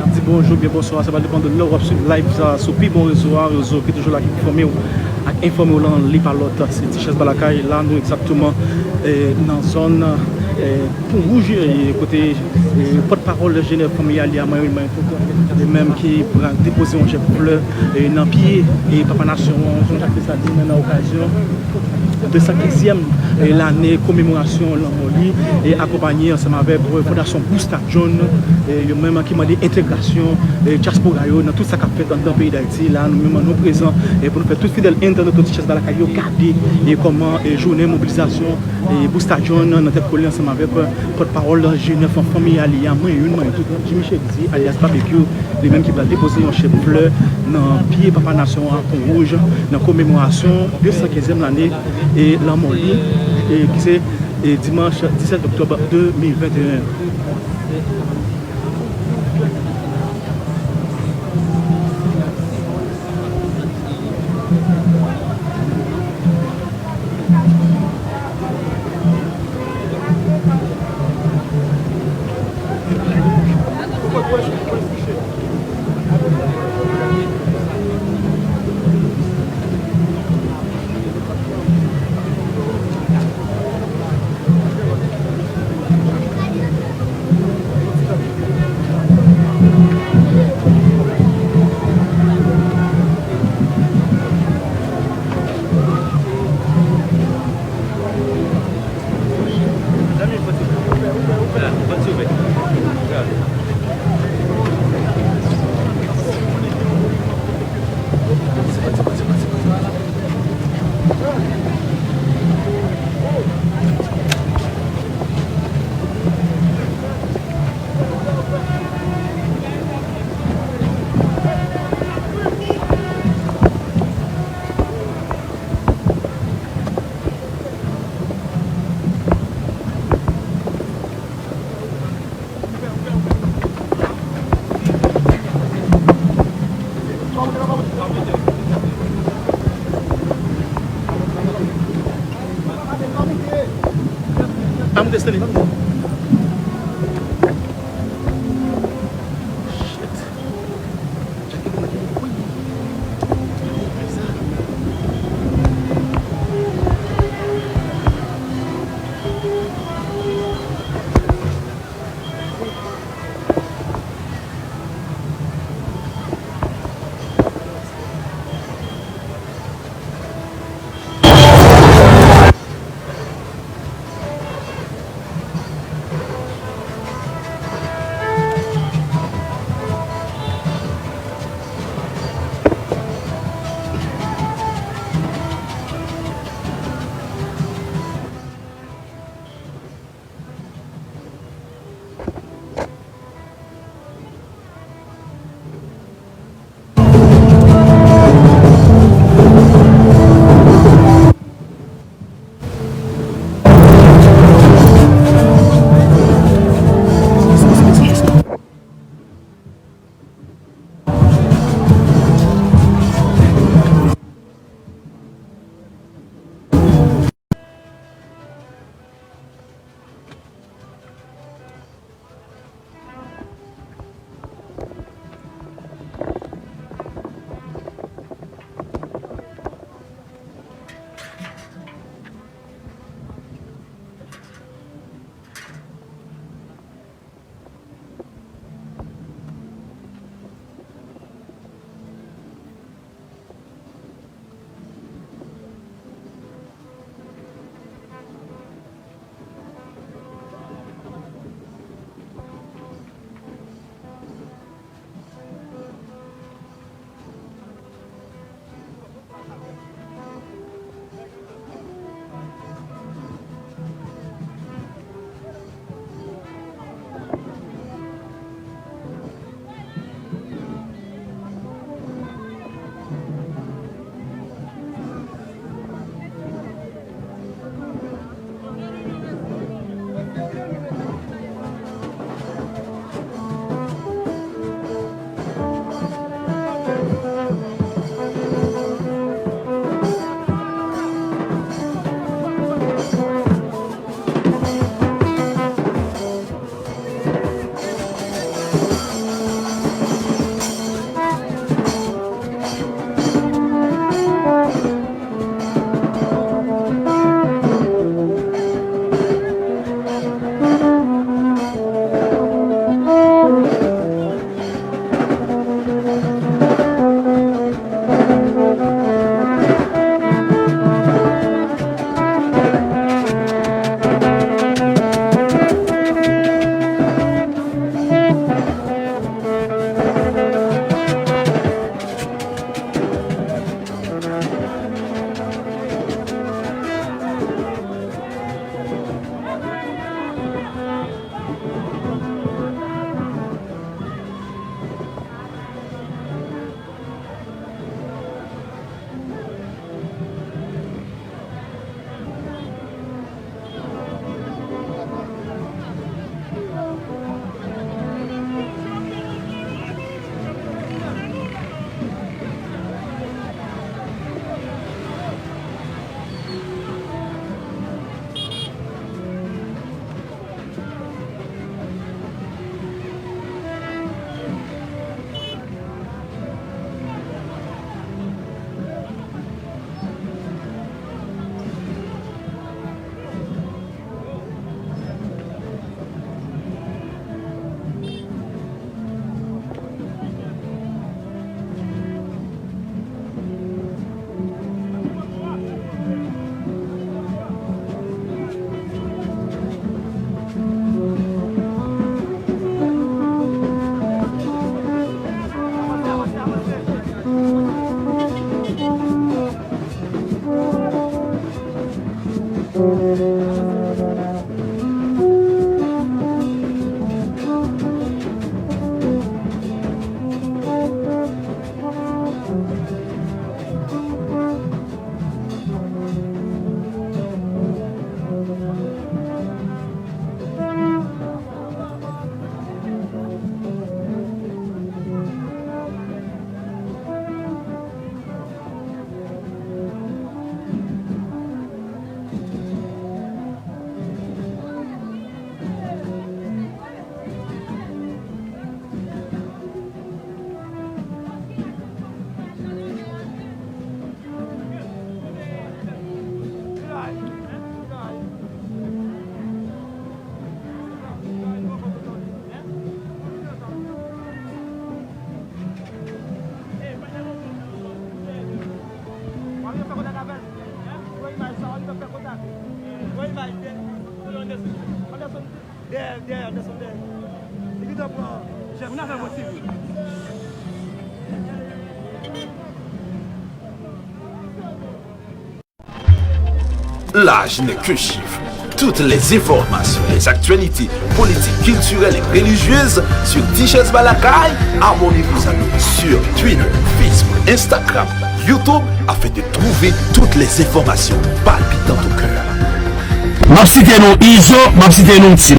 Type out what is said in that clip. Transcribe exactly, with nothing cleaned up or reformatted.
N ap di bonjou, byen bonswa, sa va depann de lè w ap swiv live sa sou pi bon rezo a, rezo ki toujou la, ki enfòme w ak enfòme w lan li pa lòt, se Ti Chèz Ba Lakay. La, nou egzakteman, eh, nan zòn, eh, Pon Wouj, eh, kote, eh, pòtpawòl Jenèf Fanmi Alya, Marilyn Mayen, li menm ki pral depoze yon jèb flè, eh, nan pye, eh, Papa Nasyon an, jan Jakmèl sa di, nan okazyon de san kenzyèm, eh, lane komemorasyon lanmò li, e akonpanye ansanm avèk, eh, Fondasyon Busta John, eh, yo menm ki mande entegrasyon, eh, dyaspora yo nan tout sa k ap fèt anndan peyi Dayiti. La, nou menm, nou prezan, eh, pou nou fè tout fidèl entènot Ti Chèz Ba Lakay yo gade, eh, kòman, eh, jounen mobilizasyon, eh, Busta John nan tèt kole ansanm avèk, eh, pòtpawòl Jenèf Fanmi Alya, mwen youn, mwen tout, Jimmy Cherizier, alyas Babekyou, li menm ki pral depoze yon jèb flè nan pye Papa Nasyon an, Pon Wouj, nan komemorasyon de san kenzyèm lane, e, lanmò li, e, ki se, e, dimanch disèt oktòb de mil venteyen. Dèyè, dèyè, desann dèyè. Li gentan pran. Moun nan fè mwen sezi. L'âge n'est qu'un chiffre. Toutes les informations, les actualités politiques, culturelles et religieuses sur Tichèz Balakay. Abonnez-vous à nous sur Twitter, Facebook, Instagram, YouTube afin de trouver toutes les informations palpitantes au cœur. M ap site non Izo, m ap site non Ti.